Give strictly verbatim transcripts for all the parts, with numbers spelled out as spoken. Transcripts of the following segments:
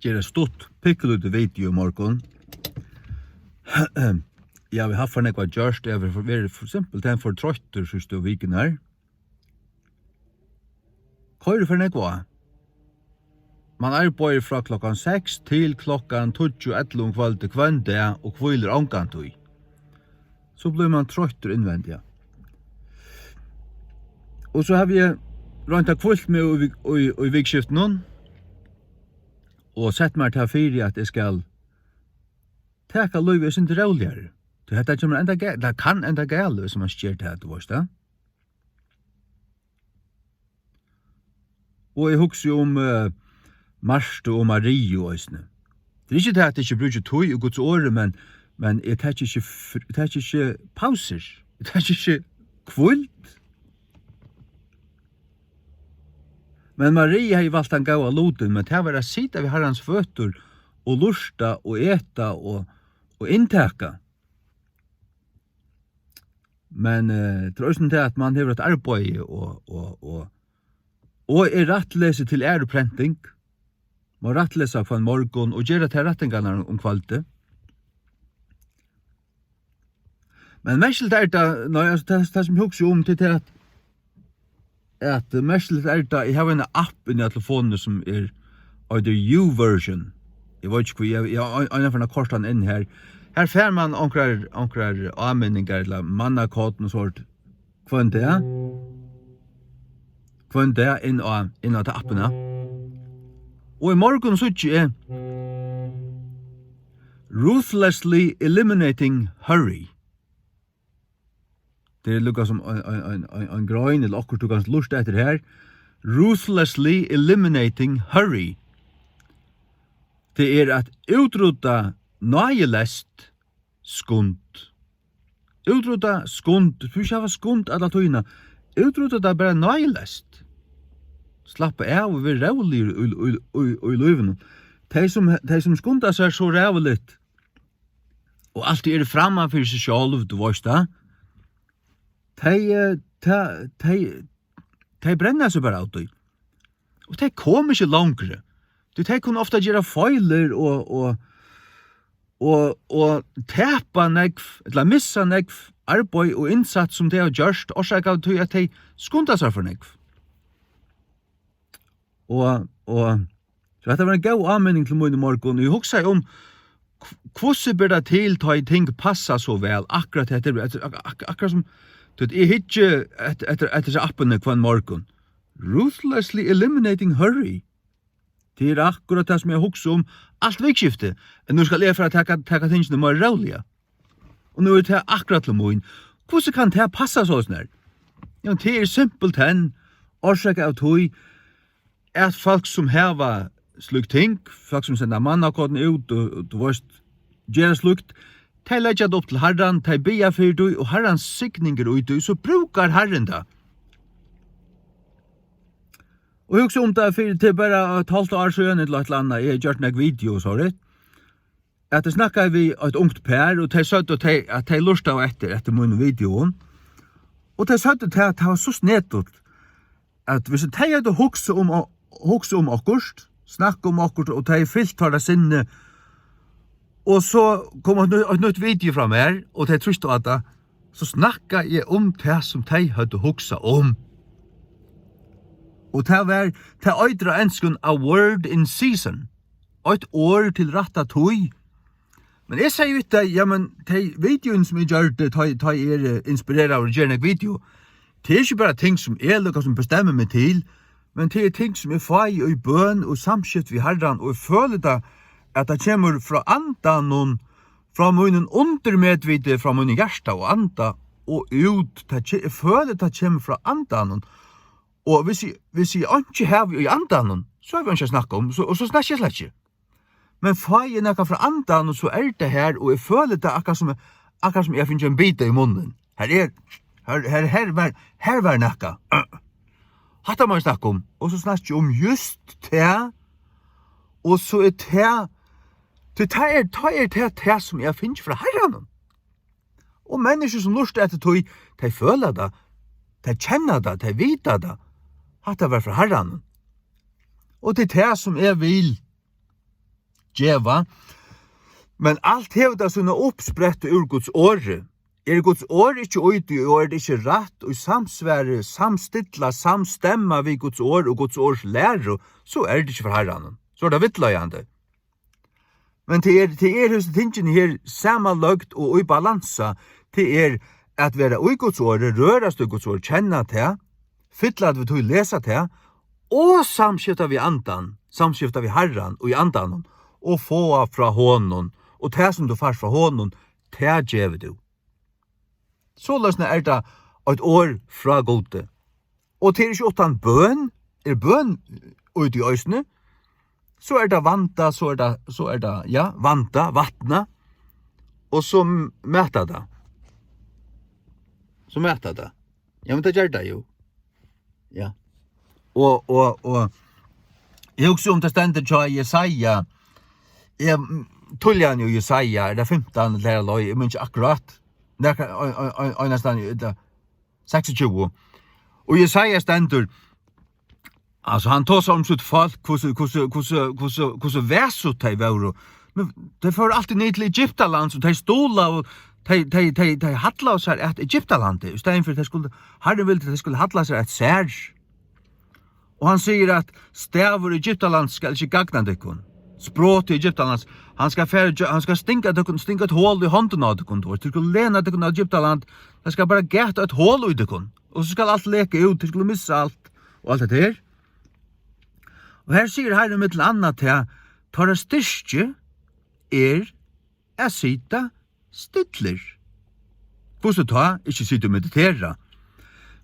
gera stutt, pikkulítið video í morgun. Eg havi havt for nógv at gjørt, eg havi verið for, simpelthen for troyttur síðstu vikurnar. Koyri for nógv á. Man arbeiðir frá klokkan seks til klokkan tíggju, ellivu um kvøldið hvønn dag og hvílir ongantíð. So blívur man troyttur innvendiga. Og so havi eg roynt at hvílt meg í, í, í vikuskiftinum og sett mær tað fyri, at eg skal taka lívið eitt sindur róligari. Tí hetta kemur enda ga-, tað kann enda galið, hvis man sker tað, tú veist tað. Og eg hugsi um, eh, Martu og Mariu eisini. Tað er ikki tað, at eg ikki brúki tíð í Guds orði, men, men eg taki ikki fr-, eg taki ikki pausur. Eg taki ikki hvíld. Men Maria hevði valt tann góða lutin, men tað var at sita við Harrans føtur og lurta og eta og, og inntaka. Men, eh, tað er eisini tað, at man hevur eitt arbeiði og, og, og, og er rættlesur til æruprenting. Má rættlesa hvønn morgun og gera tær rættingarnar um kvøldið. Men merkiligt er tað, nei, altso, tað, tað sum eg hugsi um, tað er tað, at, at merkiligt er tað, eg havi eina app inni á telefonini sum er, eitur YouVersion. Eg veit ikki hví, eg, eg, eg, eg, eg, eg, eg, eg, eg, eg, hvønn dag inn her. Her fær man onkrar, onkrar áminningar ella mannakorn og sort. Hvønn dag? Hvønn dag inn á, inn á ta appina. Og í morgun síggi eg Ruthlessly Eliminating Hurry. Tað er líka sum ein, ein, ein, ein, ein grein ella okkurt, tú kanst lurta eftir her. Ruthlessly Eliminating Hurry. Tað er at útrudda náðileyst skund. Útrudda skund. Tú skal ikki hava skund alla tíðina. Útrudda tað bara náðileyst. Slappa av og vera róligur í, í, í, í lívinum. Tey sum, tey sum skunda sær so ræðuligt og altíð eru framman fyri seg sjálv, tú veist tað. Tey, eh, ta-, tey, tey brenna seg bara av tí. Og tey koma ikki longri. Tí tey kunnu ofta gera feilir og, og, og, og tapa nógv, ella missa nógv arbeiði og innsats sum tey hava gjørt, orsakað av tí at tey skunda sær for nógv. Og, og, so hetta var ein góð áminning til mín í morgun. Eg hugsaði um, hv-, hvussu ber tað til, tá ið ting passa so væl? Akkurát hetta er, ak-, ak-, akkurát sum, tú veit, eg hyggi eftir, eftir, eftir hesi appini hvønn morgun. Ruthlessly eliminating hurry. Tað er akkurát tað, sum eg hugsi um alt vikuskiftið. At nú skal eg fara at taka, taka tingini meira róliga. Og nú er tað akkurát til mín. Hvussu kann tað passa soleiðis her? Jú, tað er simpelthen orsakað av tí, at fólk sum hava slík ting, fólk sum senda mannakorn út og, og, tú veist, gera slíkt, tey leggja tað upp til Harran, tey biðja fyri tí, og Harrans signing er í tí, so brúkar Harrin tað. Og hugsa um tað, fyri, tað er bara eitt hálvt ár síðan, ella eitt ella annað, eg havi gjørt nógv video og sovorðið, at eg snakkaði við eitt ungt par, og tey søgdu, at tey, at tey lurtaðu eftir, eftir mínum videoum. Og tey søgdu, tað, tað var so snedigt, at hvis tey høvdu hugsað um, hugsað um okkurt, snakkað um okkurt, og tey fylgt teirra sinni, og so kom eitt nýtt, eitt nýtt video frá mær, og tey trýstu á tað, so snakkaði eg um tað, sum tey høvdu hugsað um. Og tað var, tað eitur á enskum "A word in season". Eitt orð til rætta tíð. Men eg segði við tey, ja, men tey videoini, sum eg gjørdi, tá, tá eg eri inspireraður og geri nógv video, tað er ikki bara ting, sum eg líka sum bestemmi meg til, men tað er ting, sum eg fái í bøn og samskift við Harran, og eg føli tað, at tað kemur frá Andanum, frá mínum undirmedviti, frá mínum hjarta og anda og út. Tað ke-, eg føli, tað kemur frá Andanum. Og hvis eg, hvis eg einki havi í Andanum, so havi eg einki at snakka um, so, og so snakki eg slett ikki. Men fái eg nakað frá Andanum, so er tað har, og eg føli tað akkurát sum, akkurát sum eg havi fingið ein bita í munnin. Har er, har, har, har var, har var nakað. Hatta má eg snakka um. Og so snakki eg um júst tað, og so er tað, tí tað er, tað er tað, tað sum eg havi fingið frá Harranum. Og menniskju sum lurta eftir tí, tey føla tað, tey kenna tað, tey vita tað. Hatta var frá Harranum. Og tað er tað sum eg vil. geva. Men alt hevur tað sína uppsprettu úr Guds orði. Er Guds orð ikki í tí, og er tað ikki rætt í samsvari, samstilla, samstemma við Guds orð og Guds orðs læru, so er tað ikki frá Harranum. So er tað villleiðandi. Men tað er, tað er hesi tingini her samanløgd og í balansa. Tað er at vera í Guds orði, rørast í Guds orð, kenna tað, fylla at vit tí lesa tað, og samskifta við andan, samskifta við Harran og í andanum, og fáa frá honum, og tað sum tú fært frá honum, tað gevur tú. Soleiðis er tað eitt orð frá Gudi. Og tað er ikki uttan bøn, er bøn úti í eisini, so er tað vanda, so er tað, so er tað, ja, vanda, vatna, og so mata tað. So mata tað. Ja, men tað ger tað jú. Ja. Og, og, og eg hugsi um tað stendur hjá Jesaja, eg, mm, tulli hann jú Jesaja, er tað fimtan, ella har leið, eg minnist ikki akkurát. Nakað, ein, ein, ein, einastan, ella seksogtjúgu. Og Jesaja stendur, altso, hann tosar um sítt fólk, hvussu, hvussu, hvussu, hvussu, hvussu vesut tey vóru. Men tey fóru altíð niður til Egyptalands, og tey stuðlaðu, tey, tey, tey, tey hallaðu sær at Egyptalandi, í staðin fyri tey skuldu, Harrin vildi, tey skuldu halla sær at sær. Og hann sigur at stavur Egyptalands skal ikki gagna tykkum. Sprot til Egyptalands, hann skal fara, hann skal stinga tykkum, stinga eitt hol í hondina á tykkum, tú veist, tykkum lena tykkum á Egyptaland, tað skal bara gata eitt hol í tykkum, og so skal alt leka út, tykkum missa alt, og alt hetta her. Og her sigur Harrin millum annað tað, teirra styrki er at sita stillir. Hvussu tá? Ikki sita og meditera.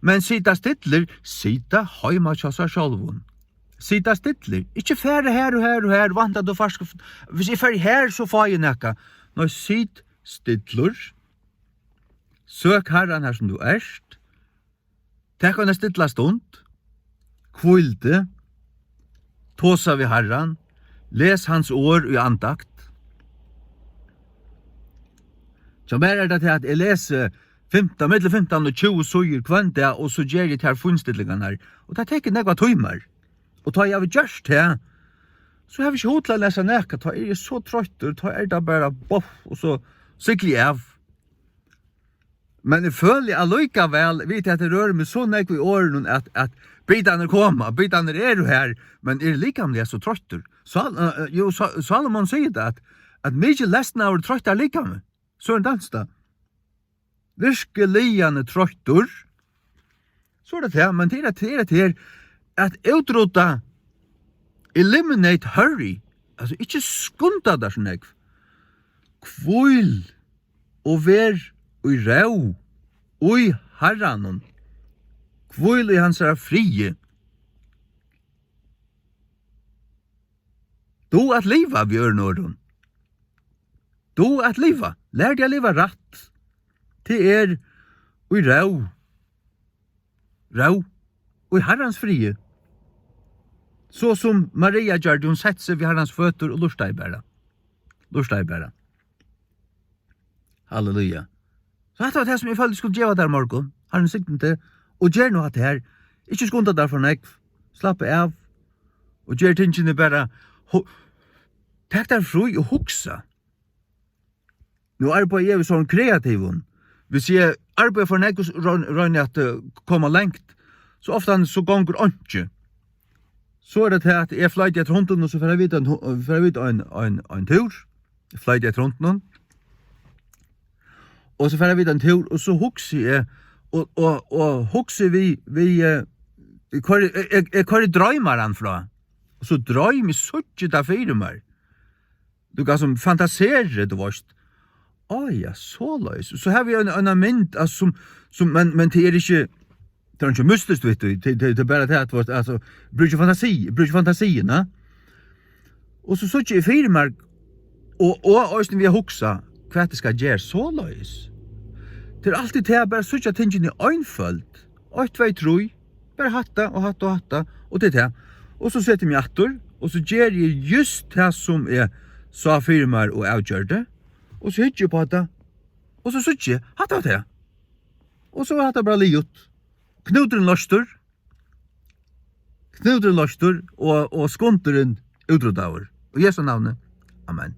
Men sita stillir, sita heima hjá sær sjálvum. Sita stillir. Ikki fara har og har og har, vænta at tú fært, hvis eg fari har, so fái eg nakað. Nei, sit stillur. Søk Harran har sum tú ert. Tak eina stilla stund, hvíl teg, tosa við Harran, les hans orð í andakt. Hjá mær er tað tað, at eg lesi fimtan, millum fimtan og tjúgu síður hvønn dag, og so geri eg tær fínstillingarnar. Og tað tekur nógvar tímar. Og tá eg havi gjørt tað, so havi eg ikki hug til at lesa nakað. Tá eri eg so troyttur, tá er tað bara boff, og so sigli eg av. Men eg føli allíkavæl, við at eg røri meg so nógv í orðunum, at, at bitarnir koma, bitarnir eru har, men eg eri likamliga so troyttur. Sal-, eh, eh, jú, Sa-, Salomon sigur tað, at, at mikil lesnaður troyttar likamið. So er tað. Virkiliga troyttur. So er tað tað, men tað er, tað er, tað er at útrudda, eliminate hurry, altso ikki skunda tær so nógv. Hvíl og ver í ró í Harranum. Hvíl í hansara friði. Dug at liva, við øðrum orðum. Dug at liva. Lær teg at liva rætt. Tað er í ró. Ró. Í Harrans friði. So sum Maria gjørdi, hon setti seg við Harrans føtur og lurtaði bara. Lurtaði bara. Halleluja. So hatta var tað, sum eg føldi, eg skuldi geva tær í morgun. Harrin signi teg. Og ger nú hatta her. Ikki skunda tær for nógv. Slappa av. Og ger tingini bara. Hu-, tak tær frí og hugsa. Nú arbeiði eg við sovorðnum kreativum. Hvis eg arbeiði for nógv og royn-, royni at, eh, koma langt, so ofta so gongur einki. So er tað tað, at eg floyti eftir hundinum, og so fari eg við ein hu-, fari eg við ein, ein, ein túr. Eg floyti eftir hundinum. Og so fari eg við ein túr, og so hugsi eg, og, og, og hugsi við, við, eh, eg koyri, eg, eg, eg koyri droymar frá. Og so droymi, síggi tað fyri mær. Tú kanst sum fantasera, tú veist. Á ja, soleiðis. So havi eg ein, ein mynd, altso, sum, sum, men, men tað er ikki, tað er ikki mystiskt, veit tú. Tað, tað, tað er bara tað, at, veist, altso, brúki fantasi, brúki fantasiina. Og so síggi eg fyri mær, og, og eisini við at hugsa, hvat eg skal gera soleiðis. Tað er altíð tað at bara síggja tingini einføld. Eitt, tvey, trý. Bara hatta og hatta og hatta, og tað er tað. Og so seti eg meg aftur, og so geri eg júst tað, sum eg sá fyri mær og avgjørdi. Og so hyggi eg upp á hatta, og so síggi eg, hatta var tað. Og so var hatta bara liðugt. Knúturin loystur. Knúturin loystur, og, og skundurin útruddaður. Í Jesu navni. Amen.